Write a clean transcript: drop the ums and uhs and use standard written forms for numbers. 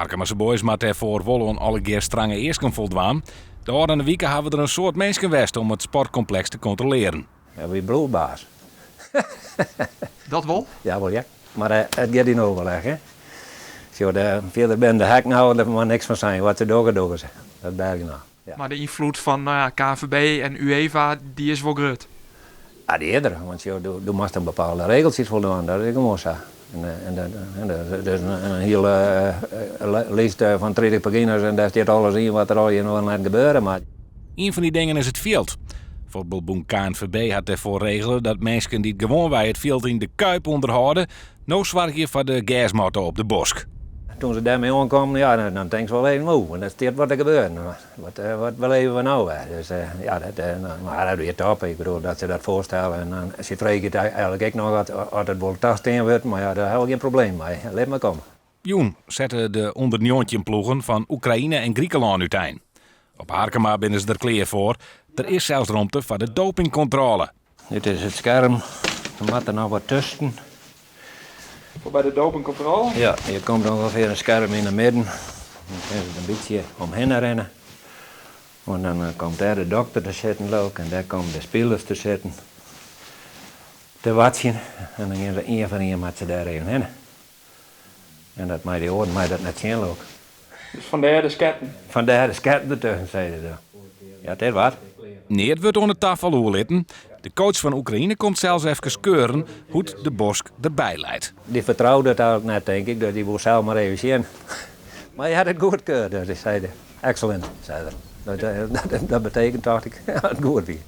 Harkemase Boys moat dêrfoar wol oan allegear strange easken foldwaan. De ôfrûne wike hawwe der in soad minsken west om it sportkompleks te kontrolearjen. Ja, wy bliuwe baas. Dat wol? Ja, wol ja. Mar it giet yn overleg, hè. Sjoch, de, fierder binne de hekken houwe der mar niks fan sein. Wat se dogge, dogge se. Dat bêst genôch. Ja. Mar de ynfloed fan nou ja, KNVB en UEFA, dy is wol grut. Ja, dy is der. Want sjoch, do, do moatst oan bepaalde regeltsjes foldwaan. Dat is gewoan sa. En dat is in hiele list fan 30 pagina's en dêr stiet alles yn wat der allegear net gebeure moat. Ien fan dy dingen is it fjild. Fuotbalbûn KNVB hat dêrfoar regele dat minsken dy't gewoanwei it fjild yn de Kuip ûnderhâlde, no soargje foar de gersmatte op de bosk. Toen se dêrmei oankamen, ja, dan tinkst wol even, oeh, der stiet wat te gebeuren. Wat beleve we no wer? Dus ja, mar dat wie top. Ik bedoel, dat se dat foarstelle. En dan, se freegje it eigenlik ek noch oft it wol tastean wurdt, mar ja, dêr ha we gjin probleem mei. Lit mar komme. Jûn sette de ûnder 19 ploegen fan Oekraïne en Grikelân útein. Op Harkema binne se der klear foar. Der is sels romte foar de dopingkontrôle. Dit is it skerm. Der moat der noch wat tusken. Foar by de dopingkontrôle? Ja, hjir komt ûngefear in skerm yn 'e midden. Dan kinne se der in bytsje omhinne rinne. En dan komt dêr de dokter te sitten, leau ik, en dêr komme de spilers te sitten te wachtsjen. En dan gean se ien foar ien moatte se dêr even hinne. En dat mei dy oaren mei dat net sjen, leau ik. Dus fandêr de sketten? Fandêr de sketten dertusken, sei se dan. Ja, it is wat. Neat wurdt oan it tafal oerlitten. De coach fan Oekraïne komt sels efkes keuren hoe't de bosk derby leit. Dy fertroude it eigenlik net, tink ik, dus dy woe sels mar even sjen. Mar hy hat it goedkeurd, dus hy sei, excellent, sei er. Dat betekent, tocht ik, dat it goed wie.